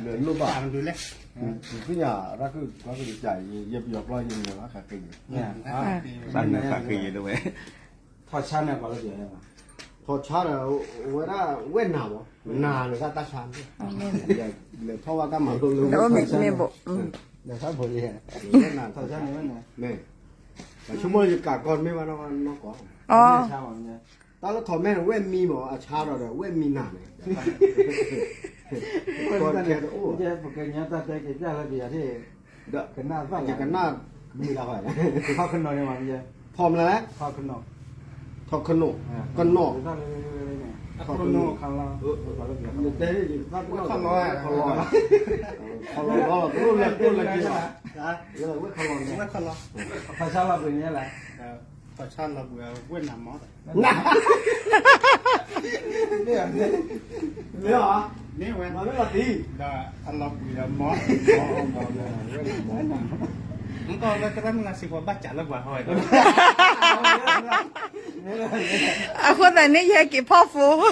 လိၣ်ဘၣ်, သ့ၣ်ညါရၣ်ခုၣ်ကွၢ်ခုၣ်တကး ယပယီၤပျီယလဲၤဘၣ်ဃးက့ၤ, ဘၣ်ဃးက့ၤယဲဒၣ်ဝဲ, ထီၣ်ဆါန့ၣ်ပှၤလၢပယီၤ, ထီၣ်ဆါဒီး ဝဲဒၣ်ဝဲၢ်နၤဘၣ်, နၤလၢတၢ်ဆါ, လဲၤထီၣ်ဘၣ်တၢ်မၤလိလၢဝဲၢ်နၤ, ဝဲၢ်နၤ, ဆိကမိၣ်ယကးကီၢ်မ့ၢ်ဘၣ်နီၢ်ကီၢ်, တၢ်လၢထီၣ်မဲန့ၣ် ဝဲၢ်မံမး အဆါဒီးဒီး ဝဲၢ်မံနၤန့ၣ်, ပကဲတအိၣ်, ပကဲညါတၢ်တဲက့ၤပျၢ်လၢပယီၤသ့ၣ်, ကနၣ်သၣ်လၢ, ကနၣ်မံလၢၤ, ထီၣ်ခနီၣ်န့ၣ်မး, ထီၣ်မနုၤလဲၣ်, ထီၣ်ခနီၣ်, ကနီၣ်, ထီၣ်ခနီၣ်, ခီလီၤ, ခီလီၤ, ခီလီၤ, ခီလီၤ, ခီလီၤ, ထီၣ်ဆါလီၤပှ့ၤန့ၣ်လဲၣ်, ထီၣ်ဆါလီၤပှ့ၤဝဲၢ်နၤမး, မ့ၢ်ဝဲ, ဒီးအလီၤပှ့ၤဒီးမး, မ့ၢ်ကီးလၢကရၢမုၢ်လၢ်စံးပှၤဘၣ်စးလၢပှၤဟီ, အဃိသတးန့ၣ် ယဟဲက့ၤဖီၣ်ဖိ